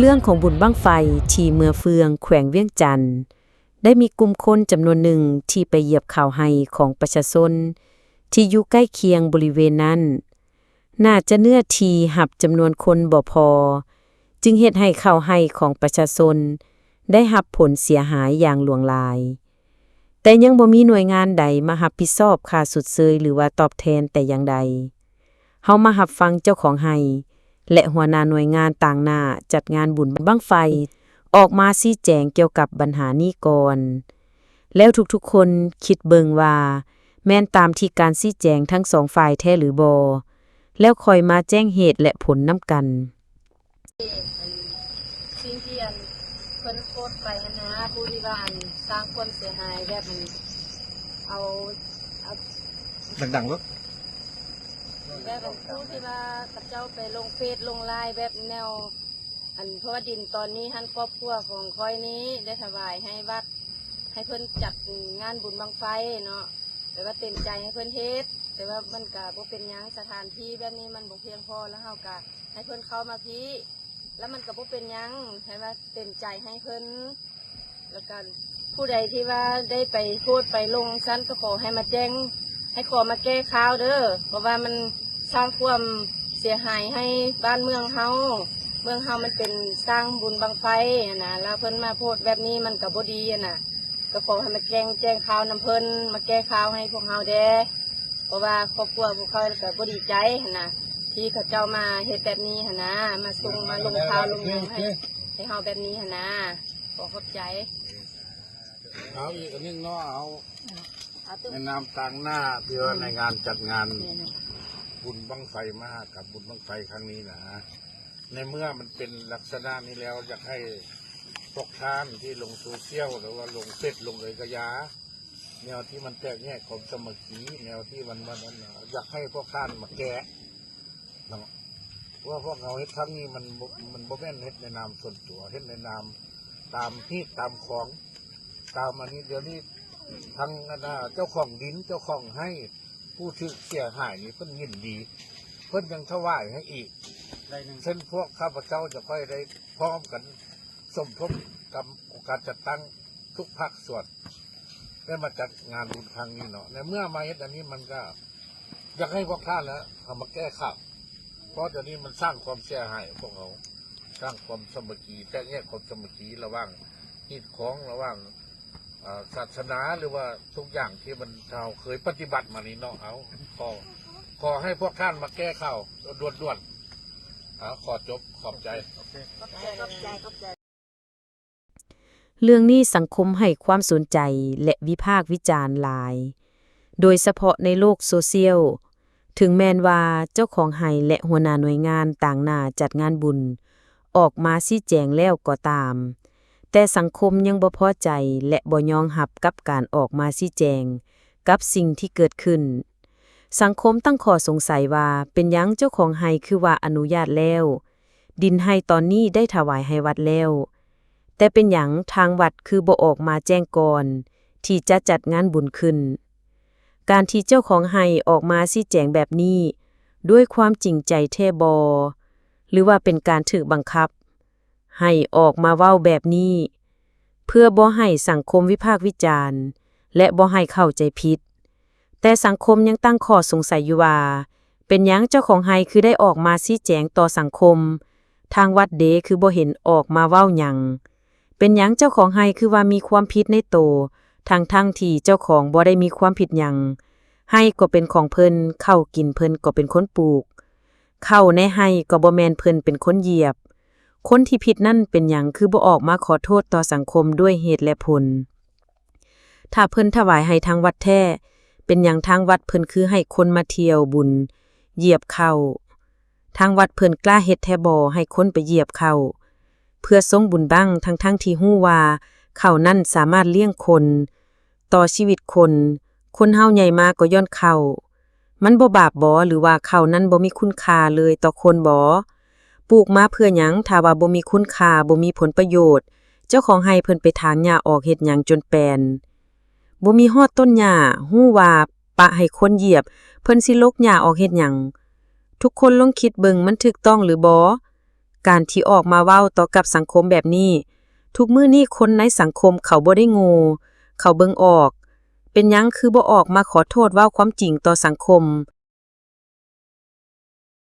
ເລື່ອງຂອງບຸນບັ້ງໄຟທີ່ເມືອງເຟືອງ ແຂວງວຽງຈັນ ໄດ້ມີກຸ່ມຄົນຈຳນວນໜຶ່ງທີ່ໄປຢຽບເຂົ້າໄຮ່ຂອງປະຊາຊົນທີ່ຢູ່ໃກ້ຄຽງບໍລິເວນນັ້ນ ໜ້າຈະເນື້ອທີ່ຮັບຈຳນວນຄົນບໍ່ພໍ ຈຶ່ງເຮັດໃຫ້ເຂົ້າໄຮ່ຂອງປະຊາຊົນໄດ້ຮັບຜົນເສຍຫາຍຢ່າງຫຼວງຫຼາຍ. ແຕ່ຍັງບໍ່ມີໜ່ວຍງານໃດມາຮັບຜິດຊອບຄ່າຊົດເຊີຍ ຫຼື ວ່າຕອບແທນແຕ່ຢ່າງໃດ. ເຮົາມາຮັບຟັງເຈົ້າຂອງໄຮ່ ແລະ ຫົວໜ້າໜ່ວຍງານຕາງໜ້າຈັດງານບຸນບັ້ງໄຟ ອອກມາຊີ້ແຈງກ່ຽວກັບບັນຫານີ້ກ່ອນ. ແລ້ວທຸກໆຄົນຄິດເບິ່ງວ່າ ແມ່ນຕາມທີ່ການຊີ້ແຈງທັງສອງຝ່າຍແທ້ຫຼືບໍ່? ແລ້ວຄ່ອຍມາແຈ້ງເຫດ ແລະ ຜົນນຳກັນ. ສິ່ງທີ່ອັນເພິ່ນໂພສໄປຫັ້ນນະ ຜູ້ທີ່ວ່າອັນສ້າງຄວາມເສຍຫາຍແບບອັນ ເອົາ ເອົາ ດັງໆໂລດ ແບບອັນຜູ້ທີ່ວ່າເຂົາເຈົ້າໄປລົງເຟສລົງລາຍແບບແນວ ອັນ ເພາະວ່າດິນຕອນນີ້ຫັ້ນ ຄອບຄົວຂອງຂ້ອຍນີ້ໄດ້ຖວາຍໃຫ້ວັດ ໃຫ້ເພິ່ນຈັດງານບຸນບັ້ງໄຟເນາະ ແບບວ່າເຕັມໃຈໃຫ້ເພິ່ນເຮັດ ແຕ່ວ່າມັນກະບໍ່ເປັນຫຍັງ ສະຖານທີ່ແບບນີ້ມັນບໍ່ພຽງພໍ ແລ້ວເຮົາກະໃຫ້ເພິ່ນເຂົ້າມາພີ້ ແລ້ວມັນກະບໍ່ເປັນຫຍັງ ໃຫ້ວ່າເຕັມໃຈໃຫ້ເພິ່ນ ແລ້ວກະຜູ້ໃດທີ່ວ່າໄດ້ໄປໂພສໄປລົງຊັ້ນ ກະຂໍໃຫ້ມາແຈ້ງ ໃຫ້ຂໍມາແກ້ຂ່າວເດີ ເພາະວ່າມັນສ້າງຄວາມເສຍຫາຍໃຫ້ບ້ານເມືອງເຮົາ ເມືອງເຮົາມັນເປັນສ້າງບຸນບັ້ງໄຟຫັ້ນນະ ແລ້ວເພິ່ນມາໂພສແບບນີ້ມັນກະບໍ່ດີຫັ້ນນະ ກະຂໍໃຫ້ມາແຈ້ງ ແຈ້ງຂ່າວນຳເພິ່ນ ມາແກ້ຂ່າວໃຫ້ພວກເຮົາແດ່ ເພາະວ່າຄອບຄົວພວກເຮົາກະບໍ່ດີໃຈຫັ້ນນະ ທີ່ເຂົາເຈົ້າມາເຮັດແບບນີ້ຫັ້ນນະ ມາສົ່ງ ມາລົງຂ່າວລົງຫຍັງໃຫ້ ໃຫ້ເຮົາແບບນີ້ຫັ້ນນະ ຂໍຂອບໃຈ. ເອົາອີກອັນໜຶ່ງເນາະ ເອົາ ໃນນາມຕາງໜ້າທີ່ວ່າໃນງານຈັດງານບຸນບັ້ງໄຟ ມະຫະກັບບຸນບັ້ງໄຟຄັ້ງນີ້ນະ ໃນເມື່ອມັນເປັນລັກສະນະນີ້ແລ້ວ ຢາກໃຫ້ພວກທ່ານທີ່ລົງໂຊຊຽວ ຫຼືວ່າລົງເຟສລົງເອີຍກະຢ່າ ແນວທີ່ມັນແຕກແຍກຄວາມສາມັກຄີ ແນວທີ່ມັນ ມັນ ມັນ ຢາກໃຫ້ພວກທ່ານມາແກ້ ເນາະ ເພາະວ່າພວກເຮົາເຮັດຄັ້ງນີ້ມັນບໍ່ ມັນບໍ່ແມ່ນເຮັດໃນນາມສ່ວນຕົວ ເຮັດໃນນາມຕາມຮີດຕາມຄອງ ຕາມອັນນີ້ ດຽວນີ້ທາງອັນນ່າ ເຈົ້າຂອງດິນ ເຈົ້າຂອງໄຮ່ ຜູ້ຖືກເສຍຫາຍນີ້ເພິ່ນຍິນດີ ເພິ່ນຍັງຖວາຍໃຫ້ອີກ ເຊັ່ນພວກຂ້າພະເຈົ້າຈະຄ່ອຍໄດ້ພ້ອມກັນ ສົມທົບກັບອົງການຈັດຕັ້ງທຸກພາກສ່ວນ ໄດ້ມາຈັດງານບຸນຄັ້ງນີ້ເນາະ ໃນເມື່ອມາເຮັດອັນນີ້ມັນກະ ຢາກໃຫ້ພວກທ່ານນະເອົາມາແກ້ຂ່າວ ເພາະດຽວນີ້ມັນສ້າງຄວາມເສຍຫາຍໃຫ້ພວກເຮົາ ສ້າງຄວາມສາມັກຄີ ແຕກແຍກຄວາມສາມັກຄີລະຫວ່າງຮີດຄອງ ລະຫວ່າງ ເອີ ສາສະໜາ ຫຼືວ່າທຸກຢ່າງທີ່ມັນ ເຮົາເຄີຍປະຕິບັດມານີ້ເນາະ ເອົາ ຂໍ ຂໍໃຫ້ພວກທ່ານມາແກ້ຂ່າວດ່ວນໆ ເອົາ ຂໍຈົບ ຂອບໃຈ. ເລື່ອງນີ້ສັງຄົມໃຫ້ຄວາມສົນໃຈ ແລະ ວິພາກວິຈານຫຼາຍ ໂດຍສະເພາະໃນໂລກໂຊຊຽວ. ເຖິງແມ່ນວ່າເຈົ້າຂອງໄຮ່ ແລະ ຫົວໜ້າໜ່ວຍງານຕາງໜ້າຈັດງານບຸນອອກມາຊີ້ແຈງແລ້ວກໍຕາມ, ແຕ່ສັງຄົມຍັງບໍ່ພໍໃຈ ແລະ ບໍ່ຍອມຮັບກັບການອອກມາຊີ້ແຈງກັບສິ່ງທີ່ເກີດຂຶ້ນ. ສັງຄົມຕັ້ງຂໍ້ສົງໄສວ່າ ເປັນຫຍັງເຈົ້າຂອງໄຮ່ຄືວ່າອະນຸຍາດແລ້ວ, ດິນໄຮ່ຕອນນີ້ໄດ້ຖວາຍໃຫ້ວັດແລ້ວ, ແຕ່ເປັນຫຍັງທາງວັດຄືບໍ່ອອກມາແຈ້ງກ່ອນທີ່ຈະຈັດງານບຸນຂຶ້ນ? ການທີ່ເຈົ້າຂອງໄຮ່ອອກມາຊີ້ແຈງແບບນີ້ ດ້ວຍຄວາມຈິງໃຈແທ້ບໍ່ ຫຼືວ່າເປັນການຖືກບັງຄັບໃຫ້ອອກມາເວົ້າແບບນີ້ ເພື່ອບໍ່ໃຫ້ສັງຄົມວິພາກວິຈານ ແລະ ບໍ່ໃຫ້ເຂົ້າໃຈຜິດ. ແຕ່ສັງຄົມຍັງຕັ້ງຂໍ້ສົງໄສຢູ່ວ່າ ເປັນຫຍັງເຈົ້າຂອງໄຮ່ຄືໄດ້ອອກມາຊີ້ແຈງຕໍ່ສັງຄົມ? ທາງວັດເດຄືບໍ່ເຫັນອອກມາເວົ້າຫຍັງ? ເປັນຫຍັງເຈົ້າຂອງໄຮ່ຄືວ່າມີຄວາມຜິດໃນໂຕ ທັງໆທີ່ເຈົ້າຂອງບໍ່ໄດ້ມີຄວາມຜິດຫຍັງ? ໄຮ່ກໍເປັນຂອງເພິ່ນ, ເຂົ້າກິນເພິ່ນກໍເປັນຄົນປູກ, ເຂົ້າໃນໄຮ່ກໍບໍ່ແມ່ນເພິ່ນເປັນຄົນຢຽບ. ຄົນທີ່ຜິດນັ້ນເປັນຫຍັງຄືບໍ່ອອກມາຂໍໂທດຕໍ່ສັງຄົມດ້ວຍເຫດແລະຜົນ? ຖ້າເພິ່ນຖວາຍໃຫ້ທາງວັດແທ້, ເປັນຫຍັງທາງວັດເພິ່ນຄືໃຫ້ຄົນມາທ່ຽວບຸນຢຽບເຂົ້າ? ທາງວັດເພິ່ນກ້າເຮັດແທ້ບໍ່ໃຫ້ຄົນໄປຢຽບເຂົ້າ ເພື່ອສົ່ງບຸນບັ້ງ ທັງໆທີ່ຮູ້ວ່າເຂົ້ານັ້ນສາມາດລ້ຽງຄົນ, ຕໍ່ຊີວິດຄົນ, ຄົນເຮົາໃຫຍ່ມາກໍຍ້ອນເຂົ້າ. ມັນບໍ່ບາບບໍ ຫຼືວ່າເຂົ້ານັ້ນບໍ່ມີຄຸນຄ່າເລີຍຕໍ່ຄົນບໍ? ປູກມາເພື່ອຫຍັງ ຖ້າວ່າບໍ່ມີຄຸນຄ່າ, ບໍ່ມີຜົນປະໂຫຍດ? ເຈົ້າຂອງໄຮ່ເພິ່ນໄປຖາງຫຍ້າອອກເຮັດຫຍັງຈົນແປນ? ບໍ່ມີຮອດຕົ້ນຫຍ້າ, ຮູ້ວ່າປະໃຫ້ຄົນຢຽບ, ເພິ່ນຊິລົກຫຍ້າອອກເຮັດຫຍັງ? ທຸກຄົນລອງຄິດເບິ່ງ ມັນຖືກຕ້ອງຫຼືບໍ່? ການທີ່ອອກມາເວົ້າຕໍ່ກັບສັງຄົມແບບນີ້, ທຸກມື້ນີ້ຄົນໃນສັງຄົມເຂົາບໍ່ໄດ້ໂງ່, ເຂົາເບິ່ງອອກ. ເປັນຫຍັງຄືບໍ່ອອກມາຂໍໂທດເວົ້າຄວາມຈິງຕໍ່ສັງຄົມ?